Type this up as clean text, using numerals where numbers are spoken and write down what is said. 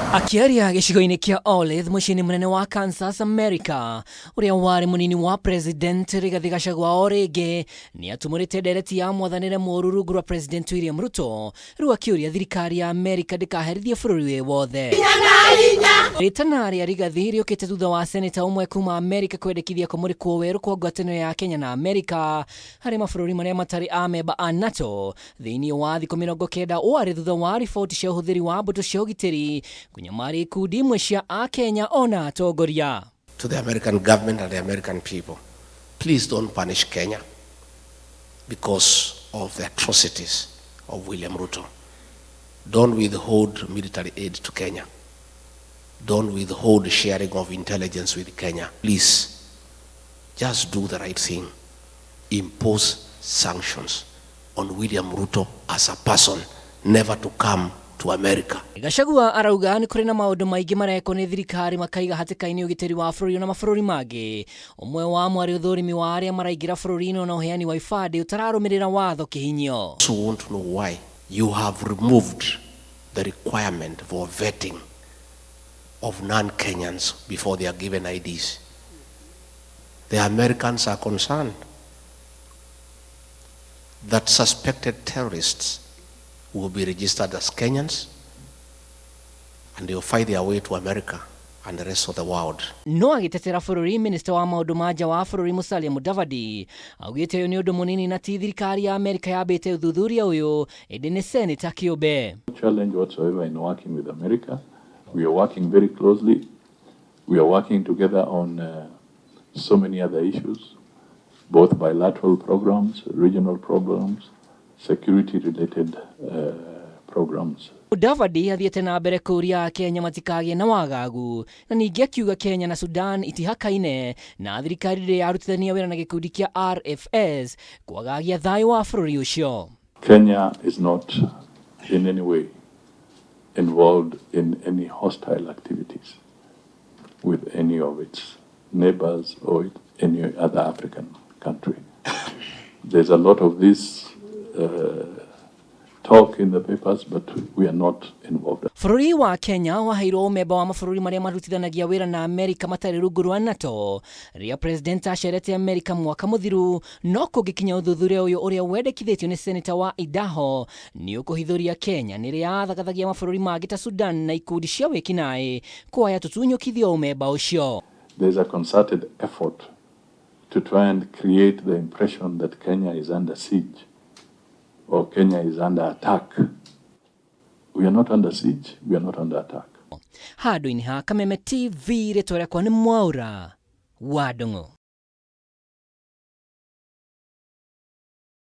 Akĩaria gĩcigo-inĩ kĩa Olathe mũciĩ-inĩ mũnene wa Kansas, America, ũrĩa warĩ mũnini wa President Rigathi Gachagua o rĩngĩ nĩ atumũrĩte ndereti ya mwathanĩre mũũru rungu rwa President William Ruto, rĩu akĩũria thirikari ya America ndĩkaherithie bũrũri wĩ wothe. Rĩtana rĩa Rigathi rĩũkĩte thutha wa seneta ũmwe kuma America kwendekithia kũmũrĩkwo werũ kwa ngwatanĩro ya Kenya na America harĩ mabũrũri marĩa matarĩ amemba a NATO thĩinĩ wa thikũ 90. Ũũ arĩ thutha wa riboti cia ũhũthĩri wa mbũtũ cia ũgitĩri kũnyamaria ikundi imwe cia Akenya ona atongoria. To the American government and the American people, please don't punish Kenya because of the atrocities of William Ruto. Don't withhold military aid to Kenya. Don't withhold sharing of intelligence with Kenya. Please, just do the right thing. Impose sanctions on William Ruto as a person, never to come to America. Gachagua arauga nĩ kũrĩ na maũndũ maingĩ marekwo nĩ thirikari makaiga hatĩka-inĩ ũgitĩri wa bũrũri na mabũrũri mangĩ, ũmwe wamo arĩ ũthũrimi wa arĩa maraingĩra bũrũri-inĩ na ũheani wa ibandĩ ũtararũmĩrĩra watho kĩhinyio. So we want to know why you have removed the requirement for vetting of non-Kenyans before they are given IDs. The Americans are concerned that suspected terrorists will be registered as Kenyans and they will find their way to America and the rest of the world. No agĩtetera bũrũri, minista wa maũndũ ma nja wa bũrũri Musalia Mudavadi augĩte ũyũ nĩ ũndũ mũnini na ti thirikari ya Amerika yambĩte ũthuthuria ũyũ, ĩndĩ nĩ seneta kĩũmbe. Challenge whatsoever in working with America. We are working very closely. We are working together on so many other issues, both bilateral programs, regional programs, security related programs. Mudavadi athiĩte na mbere kũũria Akenya matikagĩe na wagagu, na ningĩ akiuga Kenya na Sudan itihakaine na thirikari ndĩrĩ yarutithania wĩra na gĩkundi kĩa RFS kwagagia thayũ wa bũrũri ũcio. Kenya is not in any way involved in any hostile activities with any of its neighbors or any other African country. There's a lot of this talk in the papers, but we are not involved. Bũrũri wa Kenya waheirwo ũmemba wa mabũrũri marĩa marutithanagia wĩra na Amerika matarĩ rungu rwa NATO rĩrĩa president acerete Amerika mwaka mũthiru. No kũngĩkinya ũthuthuria ũyũ ũrĩa wendekithĩtio nĩ seneta wa Idaho nĩ ũkũhithũria Kenya nĩ rĩa yathagathagia mabũrũri mangĩ ta Sudan na ikundi cia wĩkinaĩ kwaya tũtunyũkithio ũmemba ũcio. There's a concerted effort to try and create the impression that Kenya is under siege or Kenya is under attack. We are not under siege, we are not under attack. Handũ-inĩ ha Kameme TV, rĩtwa rĩakwa nĩ Mwaura wa Ndung'u.